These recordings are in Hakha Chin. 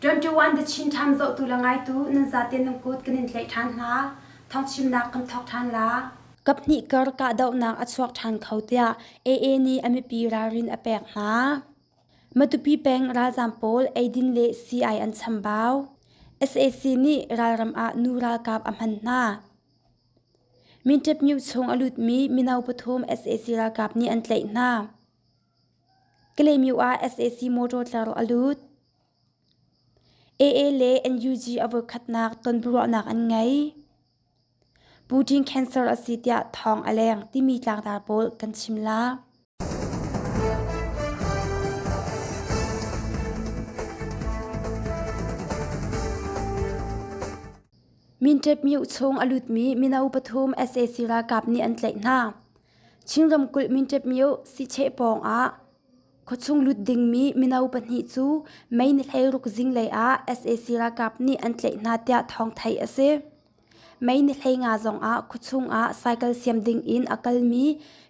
21 The Chin Times zohtu le ngaitu nan zaten nan kut kan in tlaih ṭhan hna. Thawngchimnak kan thawk ṭhan la. Kaphnih kar kahdohnak a chuak ṭhan kho tiah AA nih a mipi ralrin a pek hna. Matupi peng ralzaam pawl eidin le sii-ai an chambau. Sac nih ralram ah nu ralkap a hman hna. Mintep myo chung a lutmi mino pathum sac ralkap nih an tlaih hna. Kalaymyo ah sac motor tlar a lut. AA le NUG a voikhatnak tonbiaruahnak an ngei. Putin cancer a si tiah thawng a leng timi tlangtar pawl kan chim la. Mintep myo chung a lutmi mino pathum sac ralkap nih an tlaih hna. Chin ramkulh Mintep myo Sicheh pawng ah khuachung lut dingmi mino pahnih cu May ni 16 zinglei ah sac ralkap nih an tlaih hna tiah thawng theih a si. May ni 15 zong ah khuachung ah cycle siam ding in a kalmi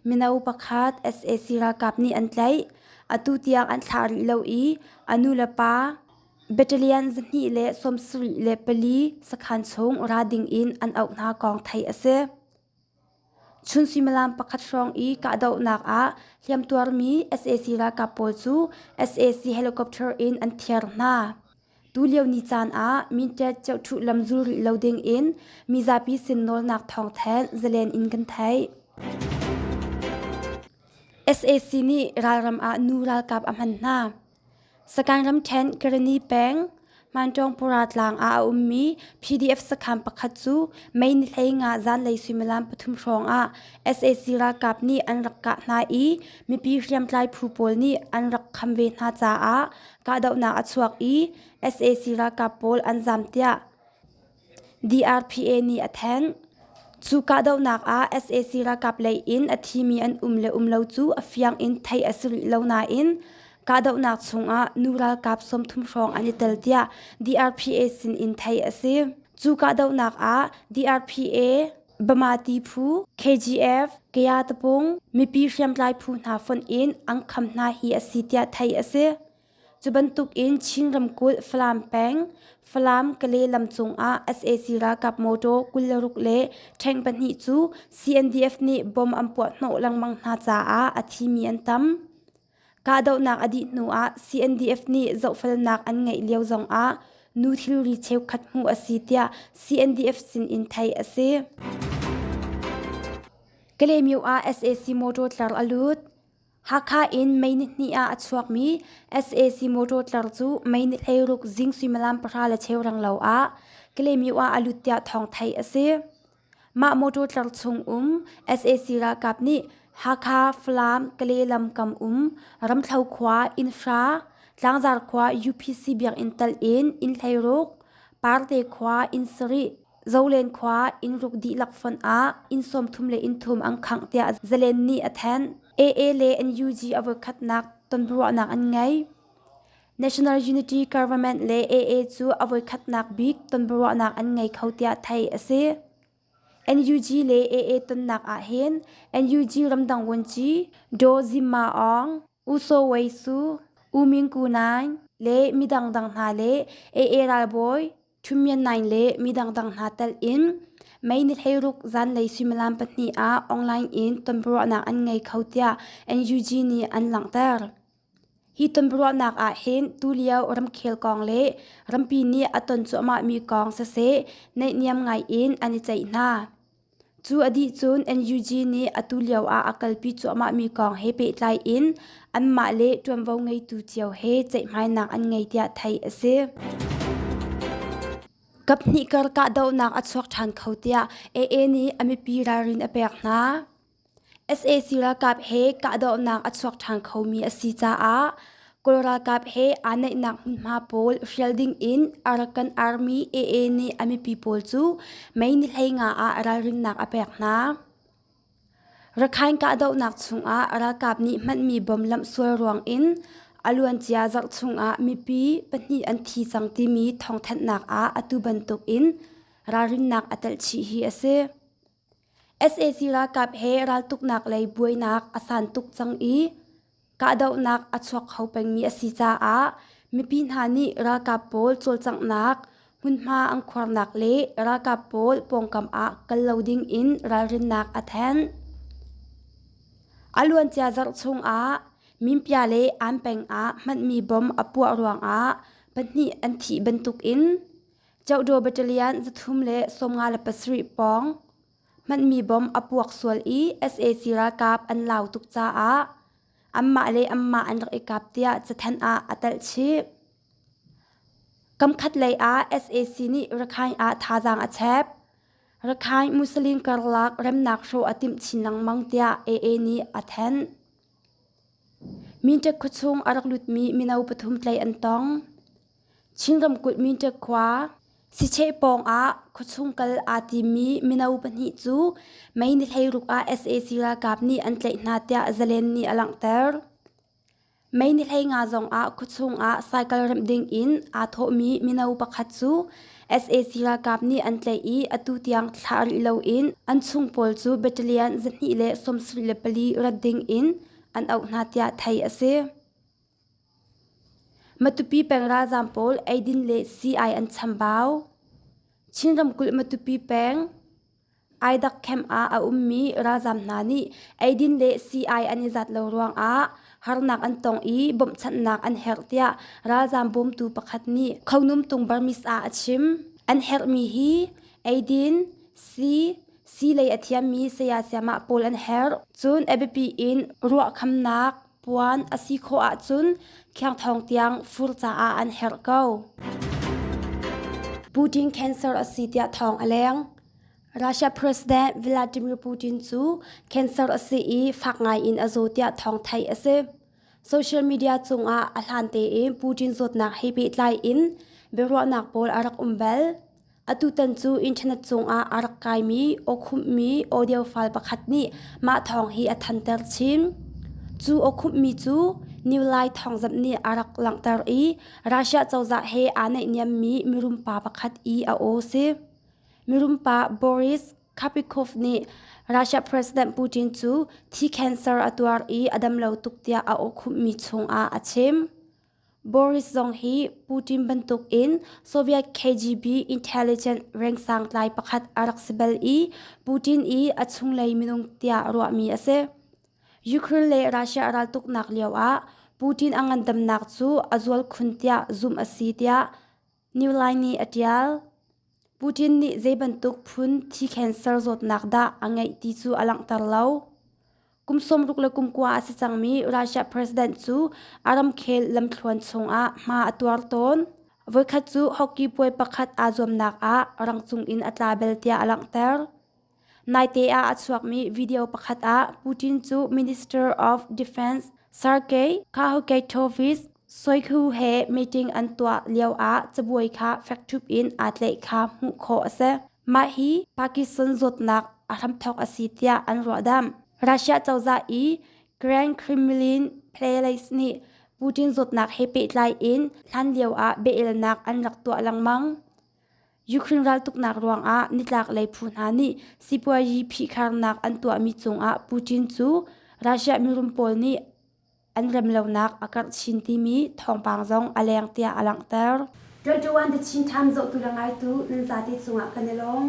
mino pakhat sac ralkap nih an tlaih. Atu tiang an thlah rih lo i a nu le pa Battalion 274 sakhan chung ra ding in an auh hna kong theih a si. Chun suimilam pakhat hrawng i kahdohnak ah hliamtuarmi sac ralkap pawl cu sac helicopter in an thiar hna. Tulio ni caan ah Mintet Ceuhthuh lam zul rih lo ding in mizapi sin nawlnak thawngthen zalen in kan theih. Sac nih ralram ah nu ralkap a hman hna. Sagaing ramṭhen Karani peng Hmantawngpura tlang ah a ummi PDF sakhan pakhat cu May ni 15 zanlei suimilam pathum hrawng ah sac ralkap nih an rak kah hna i mipi hriamtlai phu pawl nih an rak kham ve hna caah kahdohnak a chuak i sac ralkap pawl an zam tiah DRPA nih a thanh. Cu kahdohnak ah sac ralkap lei in a thimi an um le um lo cu a fiang in theih a si rih lo nain kahdohnak chungah nu ralkap 30 hrawng an i tel tiah DRPA sin in theih a si. Cu kahdohnak ah DRPA, Bamati phu, KGF, Kaya Tapung, mipi hriamtlai phu hna fonh in an kham hna hi a si tiah theih a si. Cu bantukin Chin ramkulh Falam peng, Falam Kale lam cungah sac ralkap motor 26 le ṭheng pahnih cu CNDF nih bom an puah hnawh lengmang hna caah a thimi an tam. Kahdohnak a dih hnuah CNDF nih zohfelnak an ngeih lio zongah nu thilri cheukhat hmuh a si tiah CNDF sinin theih a si. Kalaymyo ah sac motor tlar a lut. Hakha in May nihnih ah a chuakmi sac motor tlar cu May ni 16 zing suimilam pahra le cheu renglo ah Kalaymyo ah a lut tiah thawng theih a si. Mah motor tlar chung um sac ralkap nih Hakha, Falam, Kale lam kam um Ramthlo khua, Innhra, Tlangzar khua UPC biakinn tal in inn 16, Parte khua inn sarih, Zolen khua inn ruk dihlak fonh ah inn 30 le inn thum an khangh tiah Zalen nih a thanh. AA le NUG a voikhatnak tonbiaruahnak an ngei. National Unity Government le AA cu a voikhatnak bik tonbiaruahnak an ngei kho tiah theih a si. NUG le AA tonnak ahhin NUG ramdang vuanci Daw Zimma Aung, U Saw Wei Su, U Min Ku Naing le midang dang hna le AA ralbawi Ṭhumyan Naing le mi dangdang hna telh in May ni 16 zanlei suimilam pahnih ah online in tonbiaruahnak an ngei kho tiah NUG nih an langhter. Hi tonbiaruahnak ah hin tulio ramkhel kong le rampi nih a ton cuahmahmi kong siseh naihniam ngai in an i ceih hna. Cu a dih cun NUG nih atu lio ah a kalpi cuahmahmi kong he pehtlai in anmah le ṭuanvo ngeitu cio he ceihmainak an ngei tiah theih a si. Kaphnih kar kahdohnak a chuak ṭhan kho tiah AA nih a mipi ralrin a pek hna. Sac ralkap he kahdohnak a chuak ṭhan khomi a si caah Kawl ralkap he aa naihnak hmunhma pawl hrial dingin Arakan Army AA nih a mipi pawl cu May ni 15 ah ralrinnak a pek hna. Rakhine kahdohnak chungah ralkap nih hmanmi bom lamhsual ruangin a luancia zarh chungah mipi pahnih an thi cang timi thawngthanhnak ah atu bantukin ralrinnak a telh chih hi a si. Sac ralkap he raltuknak lei buainak a san tuk cang i kahdohnak a chuak kho pengmi a si caah. Mipi hna nih ralkap pawl cawlcanghnak, hmunhma an khuarnak le ralkap pawl pawngkam ah kal lo ding in ralrinnak a thanh. A luancia zarh chung ah Minpia le Ann peng ah hmanhmi bom a puah ruangah pahnih an thih bantukin Cohdaw Battalion 357 pawng hmanhmi bom a puak sual i sac ralkap an lau tuk caah anmah le anmah an rak i kap tiah cathanh ah a telh chih. Kamkhat lei ah sac nih Rakhine ah thazaang a chep. Rakhine Muslim karlak remnak hrawh a timh chin lengmang tiah AA nih a thanh. Minṭek khuachung a rak lutmi mino pathum tlaih an tong. Chin ramkulh Minṭek khua Sicheh pawng ah khuachung kal aa timmi mino pahnih cu May ni 16 ah sac ralkap nih an tlaih hna tiah Zalen nih a langhter. May ni 15 zong ah khuachung ah cycle remh ding in aa thawhmi mino pakhat cu sac ralkap nih an tlaih i atu tiang thlah rih loin an chung pawl cu battalion 274 rat ding in an auh hna tiah theih a si. Matupi peng ralzaam pawl eidin le sii-ai an chambau. Chin ramkulh Matupi peng Aidak camp ah a ummi ralzaam hna nih eidin le sii-ai an i zat lo ruangah harnak an tong i bawmhchanhnak an herh tiah ralzaam bawmtu pakhat nih Khonumtung Burmese ah a chim. An herhmi hi eidin, sii, sii lei a thiammi saya sayamah pawl an herh. Cun a biapi in ruahkhamnak, puan a si khawh ahcun khiangthawng tiang fur caah an herh ko. Putin cancer a si tiah thawng a leng. Russia President Vladimir Putin cu cancer a si i fak ngai in a zaw tiah thawng theih a si. Social media cungah a hlan tein Putin zawtnak he pehtlai in biaruahnak pawl a rak um bal. Atutan cu internet cungah a rak kaimi awkhumhmi audio file pakhat nih mah thawng hi a thanter chin. Cu awkhumhmi cu New Light thawngzamh nih a rak langhter i Russia cozah he aa naihniammi mirum pa pakhat i a aw si. Mirum pa Boris Kapikov nih Russia President Putin cu thi cancer a tuar i a dam lo tuk tiah a awkhumhmi chungah a chim. Boris zong hi Putin bantukin Soviet KGB intelligence rengsang tlai pakhat a rak si bal i Putin i a chunglei minung tiah ruahmi a si. Ukraine le Russia raltuknak lioah Putin a ngandamnak cu a zual khun tiah zumh a si tiah New Line nih a ṭial. Putin nih zei bantuk phun thi cancer zawtnak dah a ngeih ti cu a langhter lo. Kum 60 le kum kua a si cangmi Russia president cu a ramkhel lamthluan chungah hma a tuar tawn. Voikhat cu hockey puai pakhat aa zuamnak ah rangcung in a tla bel tiah a langhter. Naite ah a chuakmi video pakhat ah Putin cu Minister of Defense Sergei Kahukeitovich Shoigu he meeting an tuah lioah cabuai kha fekṭhup in aa tlaih kha hmuh khawh a si. Mah hi Pakistan zawtnak a hramthawk a si tiah an ruahdamh. Russia cozah i Grand Kremlin Palace nih Putin zawtnak he pehtlai in hlanlio ah biaelnak an rak tuah lengmang. Ukraine raltuknak ruangah nitlaklei phu hna nih sipuazi phihkharnak an tuahmi cungah Putin cu Russia mirum pawl nih an remlonak a karh chin timi thawngpang zong a leng tiah a langhter. 21 The Chin Times zohtu le ngaitu nan zate cungah kan i lawm.